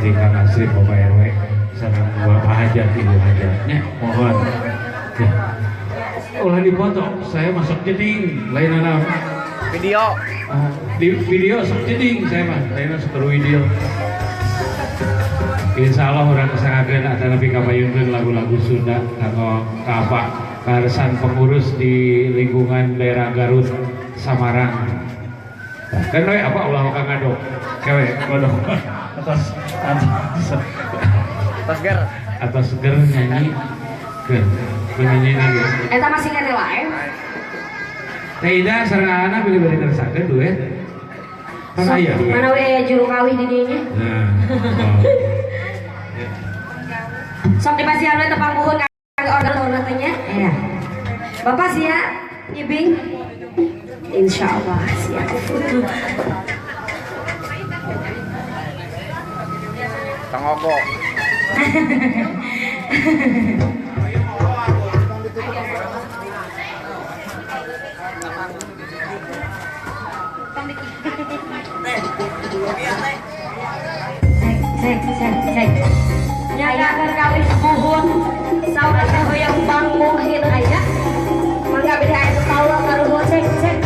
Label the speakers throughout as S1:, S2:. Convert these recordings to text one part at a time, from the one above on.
S1: di Kang Asri Bapak RW sareng Bapak Hajat Ibu Hajat nya mohon ya. Ulah dipoto, saya masuk jeding lain anak
S2: video.
S1: Di video sok jeding saya mah lain sok video. Insya Allah orang kesangakeun atanapi kabayungkeun lagu-lagu Sunda kanggo ka Pak karesan pengurus di lingkungan daerah Garut Samarang. Kan we apa ulah ka ngadok. Kewe ngadok. Atas atas
S2: Atas ger.
S1: Atas ger nyanyi. Ger penyanyi ge.
S3: Eta masih ngene live.
S1: Teh Ida sareng anak bilih bade ngersakakeun duet. Kan aya.
S3: Mana we aya juru kawih di dieu nya.
S1: Nah.
S3: Sok dipasihan we tepang buhun ka organ teh nya. Iya. Bapak siap ngibing? Insyaallah siap.
S2: Tangogo.
S3: Cek cek cek. Nyanyakeun kawih buhun saur teh hoyong pangmuhin aya. Mangga bilih aya tawa karuhun cek cek.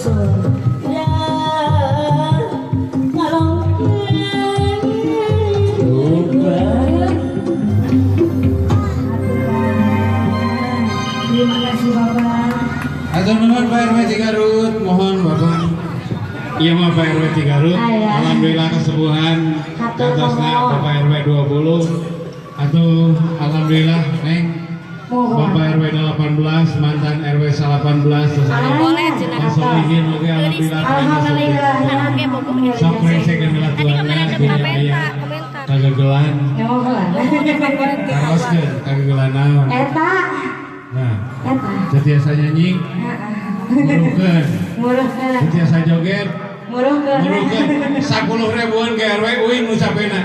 S3: Sunda ngalongkeun. Terima kasih Bapak.
S1: Hatur nuhun Pak RW Cigarut, mohon Bapak. Iya mah Pak RW Cigarut. Alhamdulillah kesembuhan atasnya Bapak RW 20. Atau alhamdulillah Neng. Bapak RW 18, mantan RW 18 terus Solihin oke alhamdulillah.
S3: Alhamdulillah.
S1: Sok rese geus tuanna jadi aya kagagelan. Taroskeun kagagelan naon?
S3: Eta.
S1: Nah,
S3: Eta.
S1: Teu nyanyi. Muruhkeun.
S3: Muruhkeun.
S1: Teu tiasa joget.
S3: Muruhkeun.
S1: Muruhkeun. 10 ribuan ke RW uing nu capena.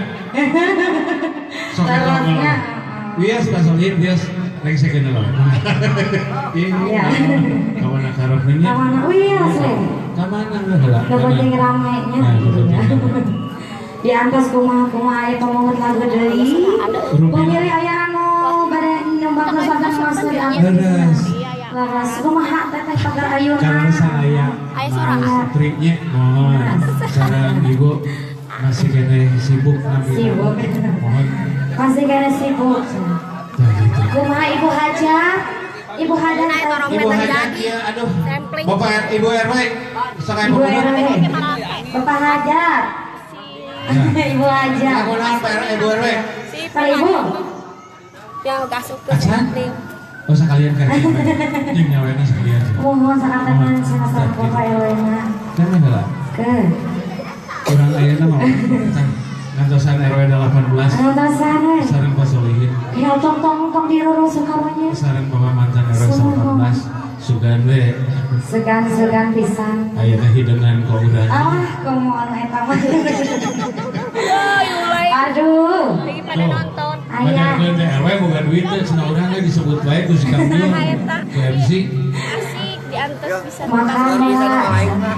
S1: Sok eta. Wias Pak Solihin wias rengsekeun heula. Iya. Ka mana karepna nya?
S3: Ka mana wias we?
S1: Ka mana heula?
S3: Kepenting rame nya. Di antos kumaha-kumaha aya pamungut lagu deui. Pemilih aya anu bade nyumbangkeun sonten masuk di antos. Laras kumaha teteh pagar ayuna.
S1: Kaleresan aya putrinya mohon sareng ibu masih kene sibuk nami.
S3: Sibuk.
S1: Mohon
S3: masih kene sibuk.
S1: Nah, gitu.
S3: Kumaha Ibu Hajat? Ibu Hajat.
S1: Ibu Hajat ieu aduh. Bapak Ibu RW sok aya
S3: Ibu RW. Bapak Hajat. Ibu Hajat.
S1: Aku naon Pak RW Ibu RW?
S3: Pak Ibu.
S4: Yang asup ke sampling.
S1: Oh sekalian kan. Jeung nyawena sekalian.
S3: Mohon sakantenan sareng Bapak RW na.
S1: Kan heula.
S3: Ke.
S1: Urang ayeuna mah ngantosan RW 18.
S3: Ngantosan we.
S1: Sareng Pak Solihin.
S3: Ya tong tong tong dirurus karunya.
S1: Sareng Bapak mantan RW 18. Sugan we.
S3: Sugan-sugan pisan.
S1: Ayeuna hidangan ka urang.
S3: Ah, komo anu eta mah. Aduh.
S4: Lagi pada nonton.
S3: Aya.
S1: Banyak teh RW boga duit teh cenah urang ge disebut wae ku si Kang Bil. Ku MC.
S4: Asik diantos bisa.
S3: Makanya.